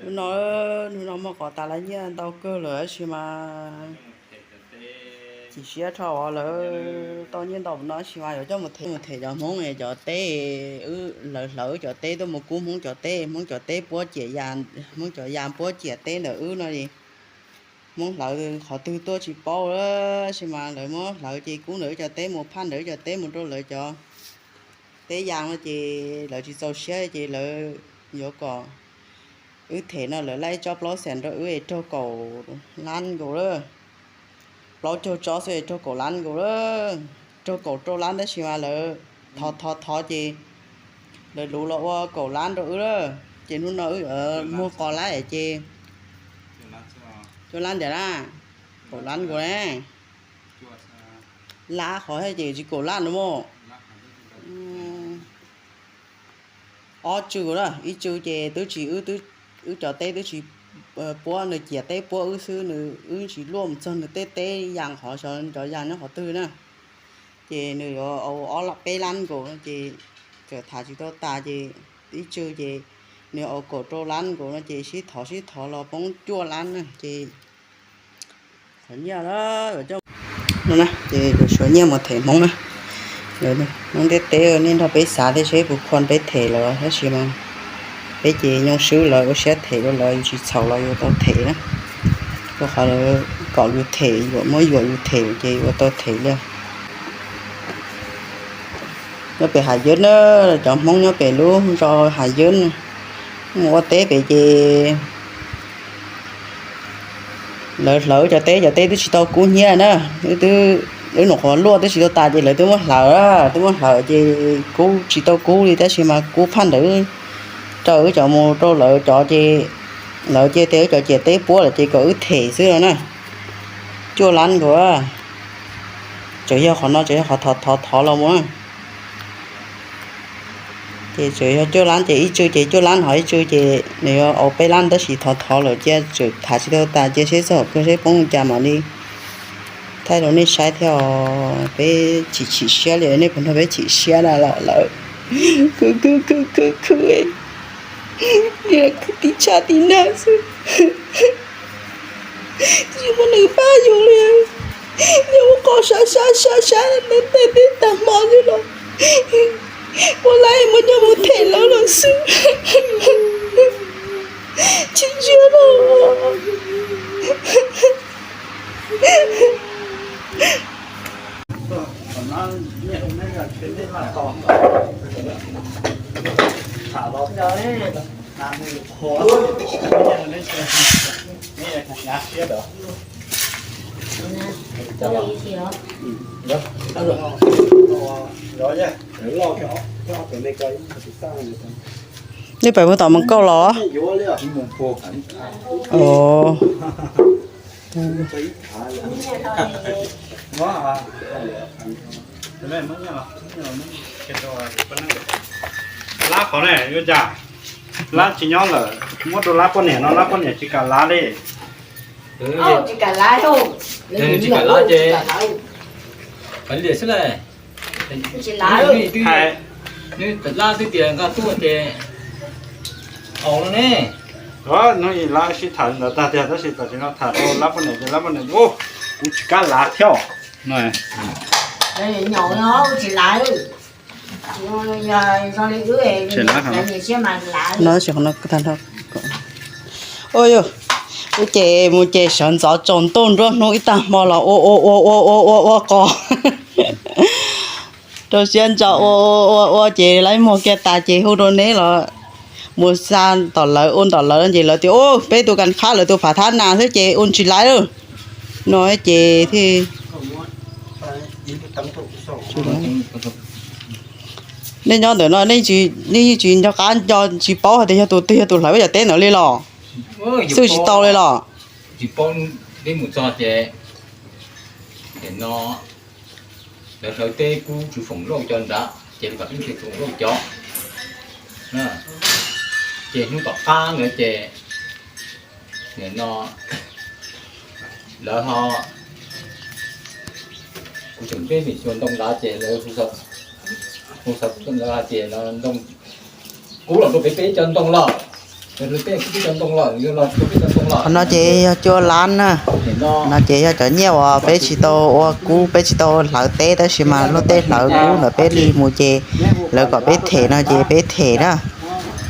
Hnub no, hnub no muaj qhov tas lawv nyiaj ntau kawg lawm tab sis mas chim siab dhau lawv tau nyiaj ntau no tab sis mas yuav coj mus them, mus them cov Hmoob cov teb, lawv hlawv cov teb tuaj mus kub Hmoob cov teb, Hmoob cov teb puab ciam ya, Hmoob cov ya puab ciam teb ntawm wb no li. Hmoob hlawv qhov twg tuaj tsis paub tab sis mas lawv muab hlawv ces kub ntawm wb cov teb mus phaj ntawm wb cov teb mus rau lawv cov teb ya no ces lawv tsis txaus siab ces lawv yuav kom wb them no lawv laij tsob plaub xees rau wb es raug kaum lab nkaus lawm. Plaub caug tsob xwb es raug kaum lab nkaus lawm. Raug kaum rau lab tab sis mas lawv thov thov thov ces lawv luv los ua kaum lab rau wb lawm ces hnub no wb yuav muag qos lab ces cuaj lab ntiag na, kaum lab nkaus na. Lab qhov thiab ces tsis kaum lab no mas. Ob tsw na, ib tsw ces twb tsis, wb cov teb twb tsis puab, nws ciam teb puab wb xwb, nws wb tsis luaj mus txog nws tej teb ya qhov, cov ya nyob qhov twg na. Ces nws yuav au ob peb lab nkaus no ces txawm tham tsis tau tas ces ib tsw ces nws au kaum rau lab nkaus no ces sib thov sib thov los poob cuaj lab na ces qhov nyiaj no ces yuav suav nyiaj mus them Hmoob na. Hmoob ntiaj teb nej nrog peb xav thiab seb puas kho peb them lawm tab sis mas peb ces nyoo swb lawv ua siab them rau lawv, yus tsis txhaum los yuav tau them na. Rau qhov lawv kom yus them, yuav muab yuam yus them ces yuav tau them li. Nyob pem Hav Yawb na, cov Hmoob nyob pem lub zos Hav Yawb na, mus ua teb pem ces lawv hlawv cov teb, cov teb twb tsis tau kub hnyiab na, wb nyuam qhuav luaj twb tsis tau tas ces lawv twb muab hlawv, twb muab hlawv ces kub tsis tau kub li tab sis mas kub phaj ntawd rau wb cov mus rau lawv cov ces lawv cia tias wb cov ciam teb puab lawm ces kom wb them xwb no na. Cuaj lab nkaus, tseem yog qhov no tseem yog qhov thov thov thov los mus na. Ces tseem yog cuaj lab ces ib tsw ces cuaj lab, ho ib tsw ces nws yuav au peb lab tab sis thov thov lawm cia tseem tham tsis tau tas cia seb txog hauv kawg seb poob li cas mam li thaij rau nej saib thiab os. Peb chim chim siab li, nej puas nrog peb chim siab na los lawm. Khwv khwv khwv khwv khwv, khwv tib tsham tib nag xwb. Tsis muaj neeg pab yus li, yog ua qos sab sab sab sab ntev ntev tag hmo xwb los ua lawv muab coj mus them lawv lawm xwb. Tsis ntsia los. Nej pais puag tom Moos Kauj los? Ov. Lab qhov ne yuav cas? Lab tsis nyob lawm, muab rau lab poj niam no, lab poj niam tsis kam lav li. Tsis kam lav ces kav liam xwb lauj. Nws lab twb tias nqa tuaj ces haus no ne. Hnub ib lab sib tham ntawd tag tiag tab sis tam sim no tham rau lab poj niam ces lab poj niam, kuv tsis kam lav thiab. No, ua yog, ub ces mus ces sawv ntxov tsaus ntuj nruab hnub ib tag hmo los ua ua ua ua ua ua ua qos rau siab ntso ua ua ua ces lawv muag kiag tas ces hu rau neb los mus xa tom lawv ua tom lawv ces lawv tias, Ub, peb tus kas qhab lawv tus phav thab nas xwb ces ua tsis laiv lawm. No ces thiaj nej nyob ntawm no nej yeej tsis nco qab nco tsis paub hais tias yog tus twg yog tus hlawv peb cov teb ntawd li los? Xwb tsis tau li los? Tsis paub, peb mus txog ces no lawv hlawv teb kub tsis foom lauj cov nrad ces kom peb mus foom lauj cov. Ces hnub tom qab ntawd ces no lawv ho, kuv tseem peb mus xyuas ntoo nrad ces lawv hu xov, lawv hais tias no ntoo kub los rau peb peb cov ntoo lawm. Qhov no ces yog cua lab na. No ces yog cov nyiaj uas peb tsis tau ua kub, peb tsis tau hlawv teb, tab sis mas luag tej hlawv kub ntawm peb li mus ces lawv kom peb them no ces peb them na.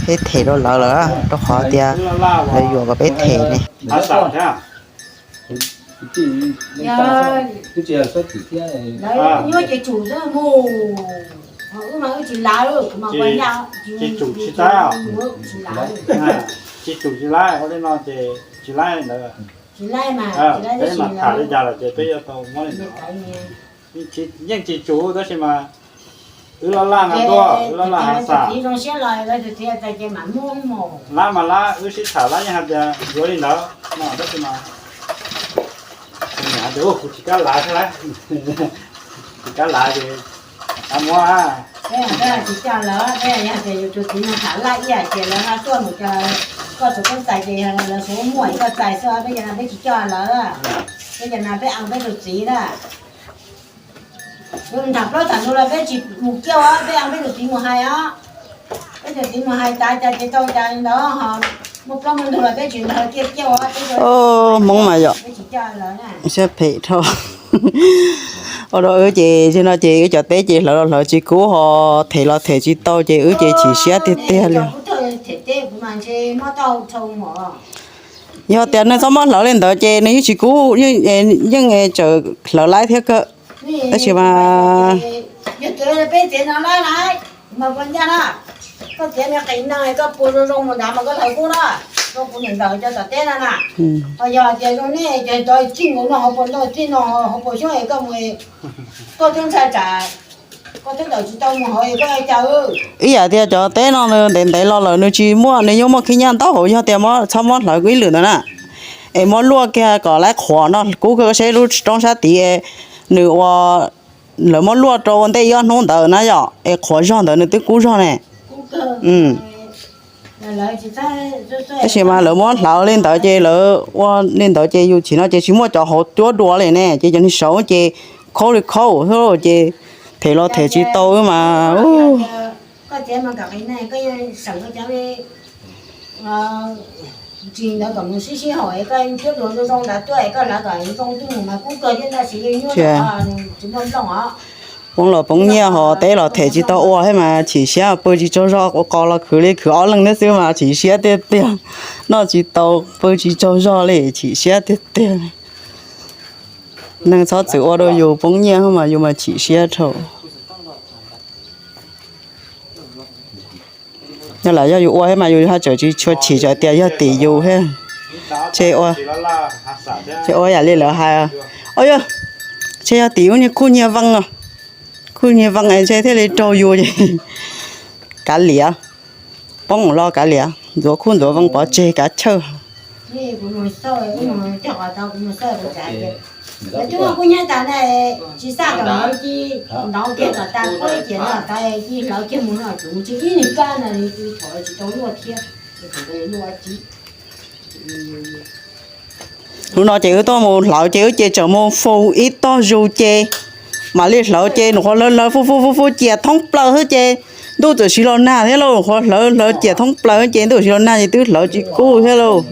Peb them rau lawv lawm, rau qhov tias lawv yuam kom peb them ne. Lawv nyuaj ces tsum xwb mus, ho wb mas wb tsis lav, tsis tsum tsis tau, tsis tsum tsis laib, ua li no ces tsis laib ntawd, tsis laib mas peb mas tham li cas lawm ces peb yuav tau muab li ntawd. Yeej tsis tsum tab sis mas wb laj laj no tuaj, wb laj laj hav xam. Lab mas lab, wb sib tham lab yeej hais tias yuav li ntawd no tab sis mas nws hais tias kuv tsis kam lav thiab lauj, tsis kam lav ces muab. Peb tsis coj lawm, peb yog tias yus tus txiv no tham laj ib yam ces lawv ho tuaj mus coj koj tus kheej txais ces lawv tsuas muaj koj txais xwb, peb cov no peb tsis coj lawm. Peb cov no peb aa peb tus txiv na. Tham plaub tham ntug los peb tsis mus kiag os, peb aa peb tus txiv mus hais os. Peb tus txiv mus hais tas cas ces tau cas li ntawd ho, muaj plaub muaj ntug los peb tsis nrog kiag kiag os. Hmoob mas yom, siab phem dhau. Ua rau wb ces tam no ces wb cov teb ces hlawv los hlawv tsis kub ho, them los them tsis tau ces wb ces chim siab tiag tiag li. Yog tias nws txhob muab hlawv li ntawd ces nws yeej tsis kub, yeej tseem hlawv laib thiab kawg. Tab sis mas koj txiav no lawm na, koj txiav me qis neeg koj puas zoo zoo mus nrad mas koj hlawv kub na, rau kuv niam ntxawm cov tom teb no na. Ho yog tias zoo nej ces cov txij nkaus no hauv paus ntoo txij no hauv paus xyoob es koj mus, koj twb ntshai tsam koj twb tawm tsis tau mus hauv es koj ua cas. Ib yam tias cov teb no nws ntev ntev los lawm nws tsis muaj, nws yeej muaj khib nyiab ntau hauv, yog tias txhob muab hlawv ib lwm ntawd na, es muab luaj kiag kom laib qhuav no kub kawg, seb lub roob sab tid nws ua, lawv muab luaj rau ua ntej ib ob hnub ntawd na yom, es qhuav zog ntawd nws twb kub zog ne. Tab sis mas lawv muab hlawv li ntawd ces lawv ua li ntawd ces yus chim no ces tsis muaj cov hauv cuab dua li ne, ces cov niag saud ces khaub li khaub xwb ces them los them tsis tau mas. Poob los poob nyiaj ho teb los them tsis tau ua thiab mas chim siab pw tsis tsaug zog, ua qos los khwv li khwv ob leeg thiab xwb mas chim siab tiag tiag. Noj tsis tau pw tsis tsaug zog li chim siab tiag tiag. Neeg txhob txwm ua rau yus poob nyiaj mas yus mas chim siab dhau. Yog lam yog yus ua thiab mas yus haj tseem tsis tshua chim tsam tias yog tim yus thiab. Ntshe ua yam li lawv hais, o yog, ntshe yog tim ub niag khuj nyiag vee, khuj nyiag vee ntshe thiaj li raug yus ces kav liam, poob los kav liam, ntxuav khuj ntxuav vee pov tseg kav chawj. Hnub no ces wb tuaj mus hlawv ces wb ces tseem mus faus ib tog zus ces mam li hlawv ces nws qhuav lawv lawv fub fub fub fub cias thoob plaws xwb ces ntuj txawm siv los nag thiab lauj, qhuav hlawv hlawv cias thoob plaws ces ntuj siv los nag ces twb hlawv tsis kub thiab lauj.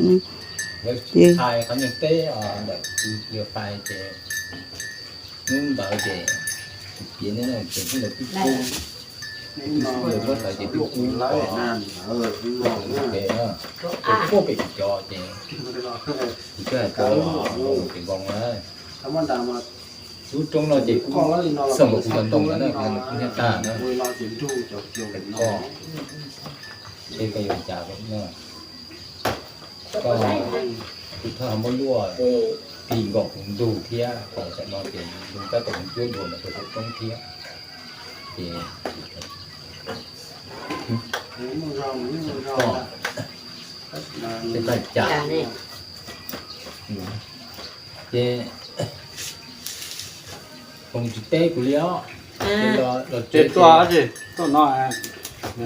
Lub roob no ces kuj xwm nkaus kuv cov ntoo na, kuv niag tag na, kuv niag tag, ces koj yuav cas no, koj kuv thawj muab luaj ti nkaus kuv ntug thiab, tam no ces tab tom cuab dua ntawm kuv roob thiab, ces tsis tau cas. Ces foom tsis teb kuv li os. Ces tuaj, tuaj no,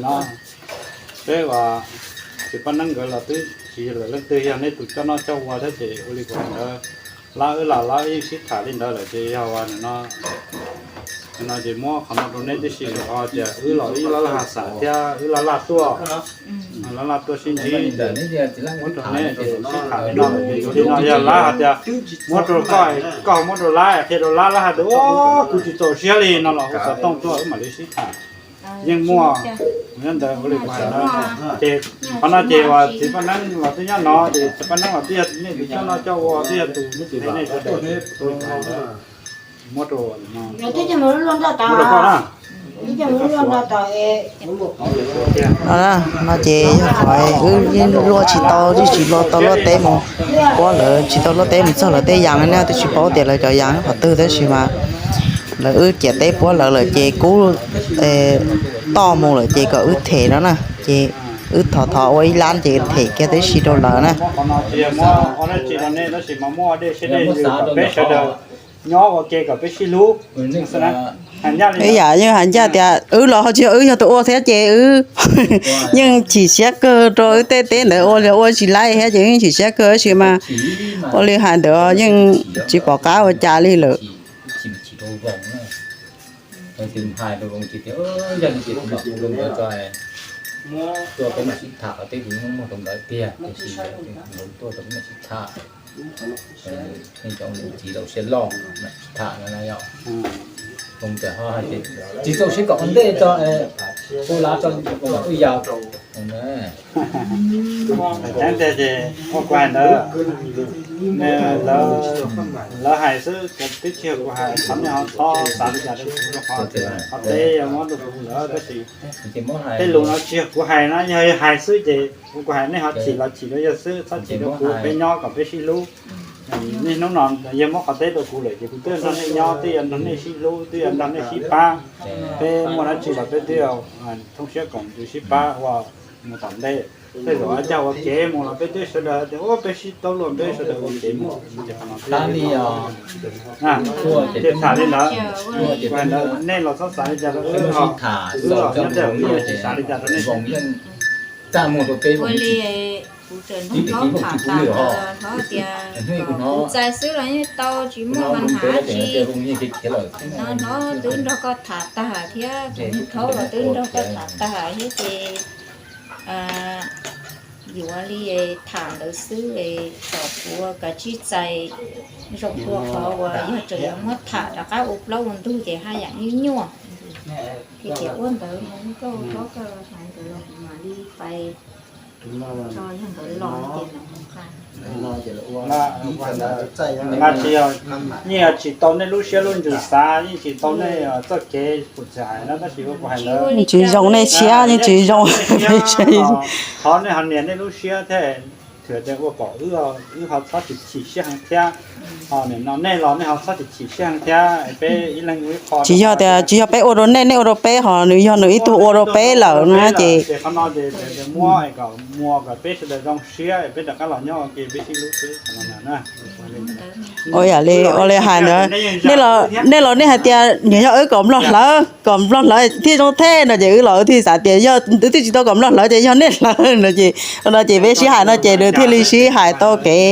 no, peb ua, ces pab neeb nkawd los twb tsis yog lawm leej twg, yog neb tus coj noj coj ua thiab ces ua li kuv hais ntawd, lab wb los lab wb yeej sib tham li ntawd lawm ces yog ua no, No ces muab qhov no rau neb tib si rau qhov tias wb los wb laj laj has xav thiab wb laj laj tuaj, laj laj tuaj sib ntsib. Muab rau neb ces sib tham li no, ces yuav li no yog lab hais tias muab rau koj, koj muab rau lab qhia rau lab, lab hais tias ua kuv tsis txaus siab li no los hu xov tooj tuaj wb mam li sib tham. Yeej muaj, nyob ntawd ua li kuv hais no. Ces qhov no ces uas txiv Paj Neeb los twb nyob no ces txiv Paj Neeb los twb yog nej tus coj no coj ua twb yog tus nej sawv daws muab rau muab rau koj na. No ces yog qhov wb luaj tsis tau, wb tsis tau luaj teb mus puab lawv, tsis tau luaj teb mus txog lawv tej yas na, twb tsis paub tias lawv cov yas qhov twg tab sis mas lawv wb ciam teb puab lawv lawm ces kub toj mus lawm ces kom wb them no na. Ces wb thov thov ua ib lab ces them kiag tib si rau lawv na. Nyob ua ke kom peb sib hlub. Ib yam yeej hais ncaj tias wb los ho tsis yog wb yog tus ua thiab ces wb yeej chim siab kawg rau wb tej teb ntawd ua, ua tsis laib thiab ces yeej chim siab kawg tab sis mas ua li hais ntawd yeej tsis pom qab ua cas li lawm. Tuaj peb mam sib tham, tej tus muaj rau ntawd tiag, tiam sis tuaj rau peb mam sib tham. Cov txiv laus siab loj mam sib tham no na yom. Tsis txaus siab kom ua ntej tso, ua lav tso, ua yas. Tseeb tiag ces ua kuv hais ntawd, lawv hais xwb, twb tsis yog kuv hais, thov nej ho txhob xav li cas rau kuv rau qhov tias qhov teb yog muab rau kuv lawm tab sis tej lus no tsis yog kuv hais na, yog hais xwb ces ua kuv hais nej ho chim los chim rau yawg xwb, txhob chim rau kuv, peb nyob kom peb sib hlub. Niaj hnub no yawg muab qhov teb rau kuv lawm ces kuv twb nrog nej nyob, twb yuav nrog nej sib hlub, twb yuav nrog nej sib pab. Peb muaj dab tsi los peb twb thooj siab koom tus sib pab ua mus tom ntej. Tej zaum coj ua kev mus los peb twb sawv daws tias ua peb sib tau luag, peb sawv daws ua kev mus. Ces tham li ntawd, nej los txhob xav li cas rau wb, wb los nyob tej zaum wb tsis xav li cas rau nej. Ua li kuv tseem nrog hlob tham tas ntawd, hlob tias kom kuv txais xwb los yeej tau, tsis muaj pab nhav tsi. No hlob twb nrog koj tham tag thiab, tus niag thaub los twb nrog koj tham tag thiab ces yuav li tham ntawd xwb, kom kuv kav tsij txais zoo dua qhov uas yog tseem yuav muab tham rov qab ua plaub ua ntug ces haj yam nyuaj nyuaj. Ces tias ua ntawd mus, koj ua hlob koj hais ntawd los kuv mam li pais tso yog ntawd los ces mam mus nqa. Mas tsis yog, yeej yog tsis tau nej lub siab lub ntsws xav, yeej tsis tau nej txoj kev pum txhais hais no tab sis ua kuv hais ntawd yeej tsis zoo nej siab, yeej tsis zoo. Thov nej ho nias nej lub siab thiab, thiaj tias ua kom wb ho txhob chim siab heev thiab. Ho nim no nej los nej ho txhob chim siab heev thiab, peb ib leeg ua ib qho. Tsis yog tias tsis yog peb ua rau nej, nej ua rau peb, ho nws yog nws ib tug ua rau peb lawm na ces qhov no ces muab kom muag kom peb sawv daws zoo siab peb rov qab los nyob ua ke peb sib hlub xwb. Ua yam li ua li hais ntawd, nej los nej hais tias nws yog wb kom nplog hlawv, kom nplog hlawv thiaj zoo thiab no ces wb los wb thiaj xav tias yog wb twb tsis tau kom nplog hlawv ces yog nej hlawv no ces, no ces peb sib hais no ces nws thiaj li sib hais tau kev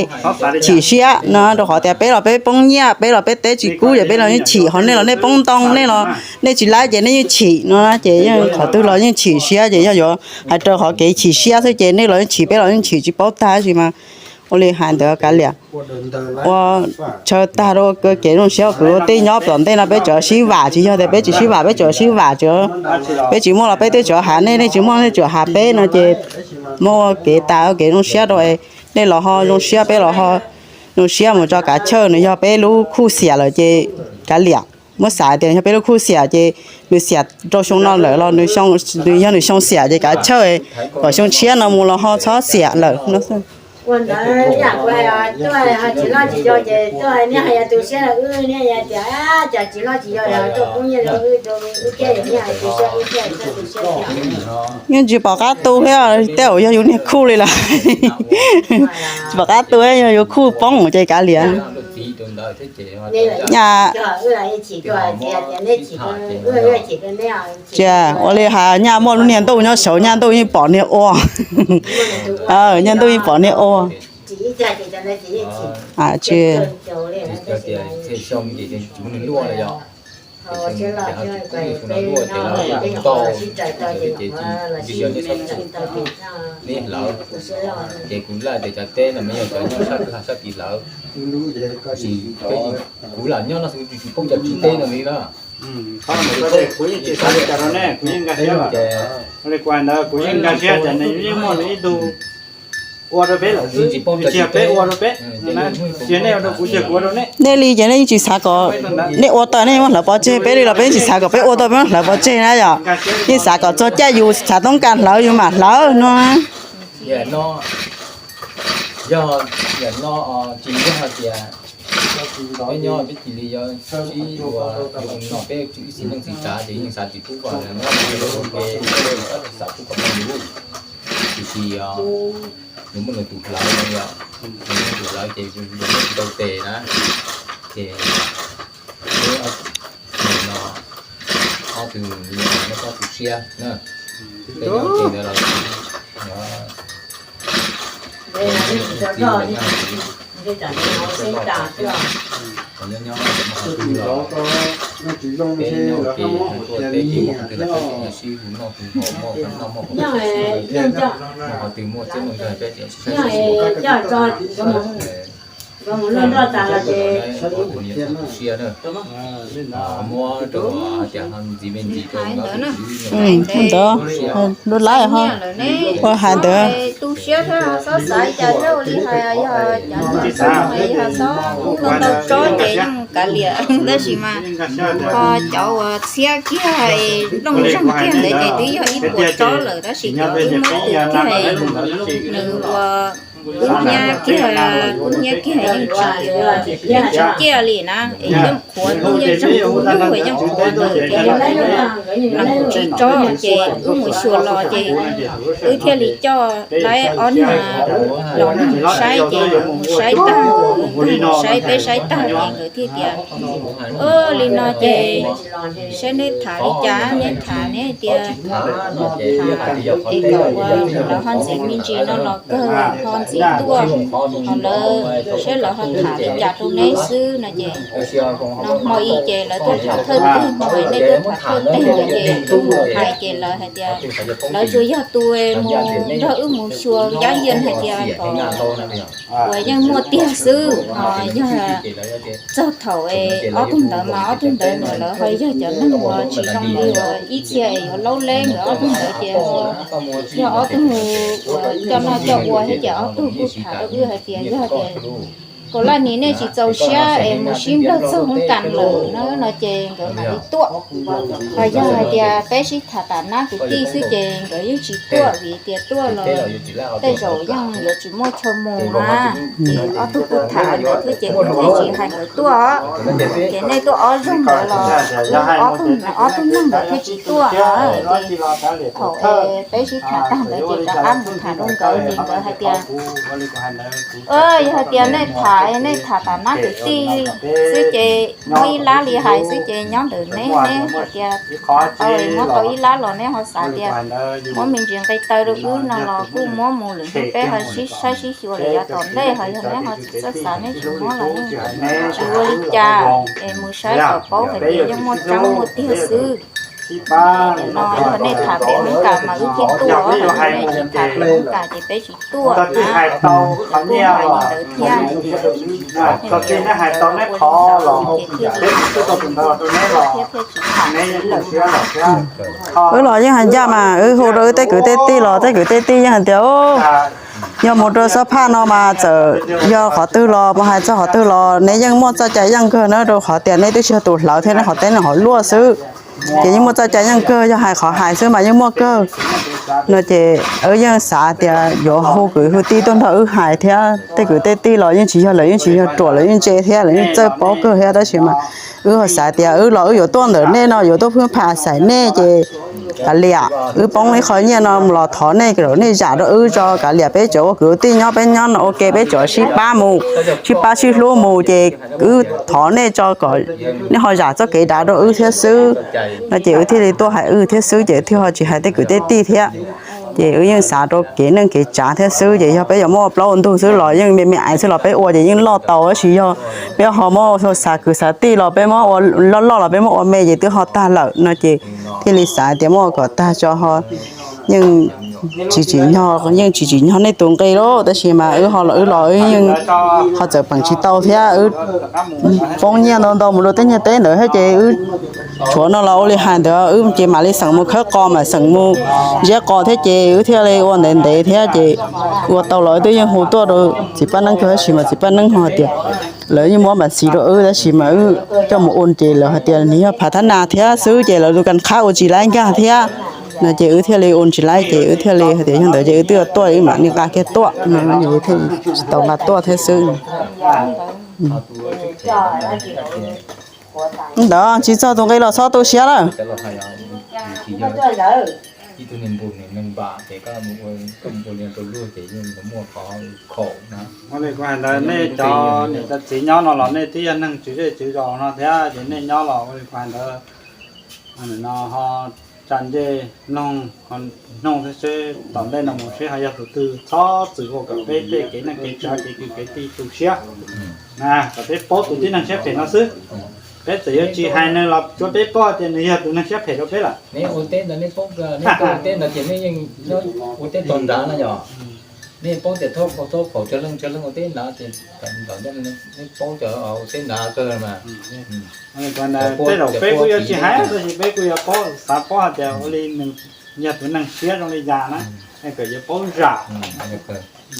chim siab no, rau qhov tias peb los peb poob nyiaj, peb los peb teb tsis kub ces peb los yeej chim, ho nej los nej poob ntoo, nej los nej tsis laib ces nej yeej chim no ces yeej qhov twg los yeej chim siab ces yog yuav hais raws qhov kev chim siab xwb ces nej los yeej chim, peb los yeej chim tsis paub tag tab sis mas ua li hais ntawd kav liam. Ua tshawb tag rau kev zoo siab, kwv ua tij nyob tom ntej no peb tseem sib vam, tsis yog tias peb tsis sib vam, peb tseem sib vam, peb tsis muaj los peb twb tseem has nej, nej tsis muaj nej tseem has peb no ces muaj ua kev tas ua kev zoo siab rau, nej los ho zoo siab, peb los ho zoo siab mus tso kav chawj, nws yog peb lub khuj xiam lawm ces kav liam. Muab xav tias nws yog peb lub khuj xiam ces nws xiam rau xyoo no lawm los nws yog nws xyoo xiam ces kav chawj, kom xyoo tshiab no mus los ho txhob xiam lawm no. Yeej tsis pom qab tu thiab, tej zaum yog yus niag khuj li lawm. Tsis pom qab tu, yog yus khuj poob ces kav liam. Nyaj, tsis ua li hais, nyaj muaj lub niag ntuj nyob saud, nyaj ntuj yeej pom niag ua. Nyaj ntuj yeej pom niag ua. Tsis, Ces ho tsis pub nws sub no luaj ces los tsis tau, ces tsis yog nej txhob, nej hlawv. Ces kuv laj tias cov teb no mas yog cov nyob sab kwj ha sab tid hlawv. Tab sis kuv lam nyob no xwb tsis poob cov tsis teb no li na. Kuv yeej nkag siab, kuv yeej nkag siab tias nws yeej muaj nws ib tug ua rau peb lawm xwb, tsis yog peb ua rau peb. Cia nej ua rau kuv, cia kuv ua rau nej. Nej li ces nej yeej tsis xav kom, nej ua tau nej muab hlawv pov tseg, peb li los peb yeej tsis xav kom peb ua tau peb muab hlawv pov tseg na yom. Yeej xav kom txog caij yus xav toob kas hlawv yus mam hlawv no. Yog, yog no, tsis yog hais tias peb nyob peb cia li yuav sib ua, yuav ua no peb tsis ib txhis neej txhis tsav ces yeej xav tsis pub kom ua ke, xav pub kom muaj yus. Tiam sis nws muaj nws tus hlawv no yom, nws muaj tus hlawv ces nws muaj tsis tau tes na, ces no ob tug nyob txhob tu siab na. Peb nyob ces ntawd los nyob nyob ces tuaj teb ces muaj qhov twg los peb sib hu noj hu haus, muaj qhov noj muaj qhov haus, muaj qhov twg muaj txiaj muaj ntsig peb sib hu. Tus niam tu siab na, muab rau hais tias ho ntxiv me ntsis rau ntawd, lub laib ho ua hais ntawd. Tu siab thiab xob xav cas thiab ua li hais yog cov nyob xab no yog xob kub tau tsob ces yeej kav liam, tab sis mas ho cov uas txhiab kiag nplooj zeeg kiag ntawd ces twb yog ib puas tsob lawm, tab sis cov wb muab tu kiag nws ua kub hnyiab kiag, kub hnyiab kiag yeej tsis, yeej tsis ciaj li na, es yeej qhuav lub yeej zeeg kub lug yeej qhuav lawm ces yeej tsis tsob ces wb mus xyuas los ces wb thiaj li coj laib ob niag los nug saib ces mus saib tag, mus saib peb saib tag ces nkawd thiaj tias, li no ces saib neb tham li cas, neb tham neb tias tham es kom ua lawv ho ntxiv me ntsis no los kawg ho ntxiv tuaj, ho lawv saib lawv ho tham li cas rau neb xwb no ces no hmo ib ces lawv tuaj tham thawj teg, hmo ib nej tuaj tham thawj teg no ces wb mus hais ces lawv hais tias lawv tsuas yog tus mus nrog wb mus xyuas yab yia hais tias kom uas yeej muaj tiag xwb, ho yog txog thaum ob tug ntawd mas ob tug ntawd nws lawv ho yog cov neeg uas tsis zoo li uas ib txhia es yuav laub leb nkawd ob tug ntawd ces yog ob tug uas coj noj coj ua thiab ces ob tug kuj tham rau wb hais tias yog tias Kaus Laj Nis nej tsis txaus siab es mus sib nplawg txog hoob kas lawm na no ces nkawd mam li tuaj. Ho yog hais tias peb sib tham tam nab kwv tij xwb ces nkawd yeej tsis tuaj vim tias tuaj los tej zaum yeej yuav tsis muaj chaw mus na. Ces ob tug kuj tham ntawd thiab ces wb thiaj tsis hais nkawd tuaj. Ces nej tuaj ob zaug ntawd los ob tug neeg ntawd thiaj tsis tuaj. Ces thaum peb sib tham tag ntawd ces rov qab mus tham rau nkawd ces nkawd hais tias, yog hais tias nej tham, nej tham tam nab kwv tij xwb ces muab ib lab li hais xwb ces nyob ntawm neb, neb hais tias tau muab tau ib lab los neb ho xav tias muab me ntsis nqe taw rau wb no los kuj muab mus lwm hnub peb ho sib saib sib xyuas lawm yav tom ntej ho yog neb ho tsis txawj xav neb tsis muab los yeej tsis ua li cas es mus saib kom paub hais tias yeej muaj tseeb muaj tiag xwb. No yog nej tham pem hoob kas mas wb thiaj tuaj, nej tsis tham pem hoob kas ces peb tsis tuaj na. Kuj hais li ntawd thiab. Ces thiaj li thiab thiaj tsis tham lawm. Wb los yeej hais ncaj mas wb hu rau wb tej kwv tej tij los tej kwv tej tij yeej hais tias yog mus rau xob phaj no mas txawm yog qhov twg los mus hais txog qhov twg los neb yeej muaj txoj cai yeej kawg na, rau qhov tias neb twb tsis yog tus hlawv thiab neb qhov teb nws hauv luaj xwb. Ces yeej muaj txoj cai yeej kawg, yog hais qhov hais xwb mas yeej muaj kawg. No ces wb yeej xav tias yuav hu kwv hu tij tuaj nrog wb hais thiab, tej kwv tej tij los yeej tsis yog, lawv yeej tsis yog ruam, lawv yeej ntse thiab lawv yeej txawj paub kawg thiab, tab sis mas wb ho xav tias wb los wb yuav tuaj ntawm nej no yuav tuaj phwj pham xaiv nej ces kav liam wb poob ib qho nyiaj no los thov nej kom nej zam rau wb tso, kav liam peb cov ua kwv ua tij nyob peb nyob no ua ke peb cov sib pab mus, sib pab sib hlub mus ces wb thov nej tso kom nej ho zam txoj kev dav rau wb thiab xwb. No ces wb thiaj li tuaj hais wb thiab xwb ces thiaj ho tsis hais tej kwv tej tij thiab. Ces wb yeej xav rau kev neej kev tsav thiab xwb, ces yog peb yuav muab ua plaub ua ntug xwb los yeej me me aiv xwb los peb ua ces yeej loj tau, tab sis yog peb ho muab ua xav kwv xav tij los peb muab ua loj loj los peb muab ua me ces twb ho tag lawm no ces thiaj li xav tias muab ua kom tag tso ho yeej tsis tsim nyog, yeej tsis tsim nyog nej tus nqi lauj, tab sis mas wb ho los wb los wb yeej ho txawm peem tsis tau thiab wb poob nyiaj ntau ntau mus rau tej nyiaj teb ntawd thiab ces wb tshuav no los ua li hais ntawd wb ces mam li xeem mus khawb qos mam xeem mus ntsiab qos thiab ces wb thiaj li ua ntev ntev thiab ces ua tau los wb twb yeej hu tuaj rau txiv Paj Neeb kawg tab sis mas txiv Paj Neeb ho hais tias lawv yeej muab npas xiv rau wb tab sis mas wb coj mus ua ces lawv hais tias nws yog phav thab nas thiab xwb ces lawv tus kas qhab ua tsis laib nkag thiab no ces wb thiaj li ua tsis laib ces wb thiaj li hais tias yog ntawd ces wb twb yuav tuaj wb mam li nqa kiag tuaj no ces thiaj tsis tau nqa tuaj thiab xwb. Ntawd tsis txog tus nqi los txhob tu siab lawm. Ua li kuv hais ntawd nej cov niam cov txiv nyob no los nej twb yog neeg tswv zej tswv zos no thiab ces nej nyob los ua li kuv hais ntawd no ho tsa ncej mloog, ho mloog thiab seb tom ntej no mus seb ho yog tus twg txhob txwm ua kom peb tej kev neej kev tsav kev kwv kev tij tu siab na, kom peb paub tus tib neeg siab phem no xwb. Peb txawm yuav tsis hais nws los tsuav peb paub tias nws yog tus neeg siab phem rau peb lawm. Neb ua teb ntawd neb paub, neb ua teb ntawd ces neb yeej ua teb tog nrad no yog. Nej paub tias thaub thaub phaum tsawg leej tsawg leej ua teb nrad ces neb paub cov ua teb nrad kawg mas. Tej zaum peb kuj yuav tsis hais tab sis peb kuj yuav paub, xav paub hais tias ua li nws yog tus neeg siab zoo li cas na, kom yuav paub zam.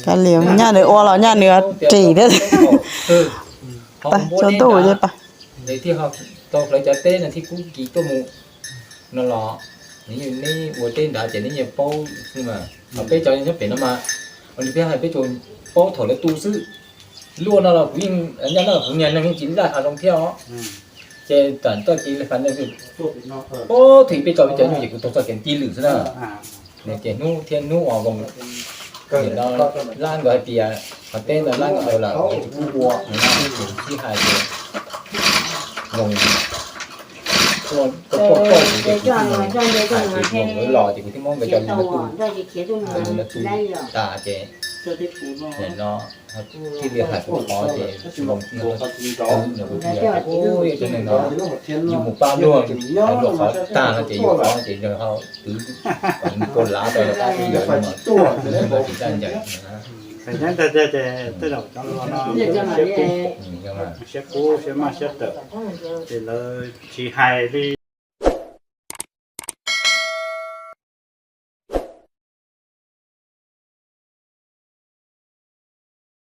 Kav liam, nyaj nws ua los nyaj nws ris thiab. Tau hlawv cov teb no thiab kub kis tuaj mus no los neb ua teb nrad ces neb yeej paub xwb mas. Ho peb cov nyob pem no mas, ua li peb hais peb tsuas paub thaum lawv tu xwb. Luaj no los kuv yeej, nyaj no kuv niag neeg yeej tsis laj hav zoov thiab os. Ces tam txoj kev li fais no, paub thaum peb tso peb cov nyuj ces kuv taug txoj kev tij lwm xwb na. Nws ces hnub thiab hnub uas voos, lab nkawd hais tias qhov teb ntawd lab nkawd lawm ces kuv ua, ces kuv thiaj hais tias voos tuaj pauj kuv ces kuv thiaj hais tias voos lawv los ces kuv thiaj muab nkawd cov li no tu, li no tu tas ces no thiaj li hais kuv qhov ces voos no kuv tias ub, cov neeg no yus mus pab luag hais luag qhov tag no ces yus qhov ces yog ho twv kom nws puas lav rau los pab twv yog no, no tsis txaj ncees. Tej zaum cov luag no siab kub siab maj siab tawm ces lawv tsis hais li.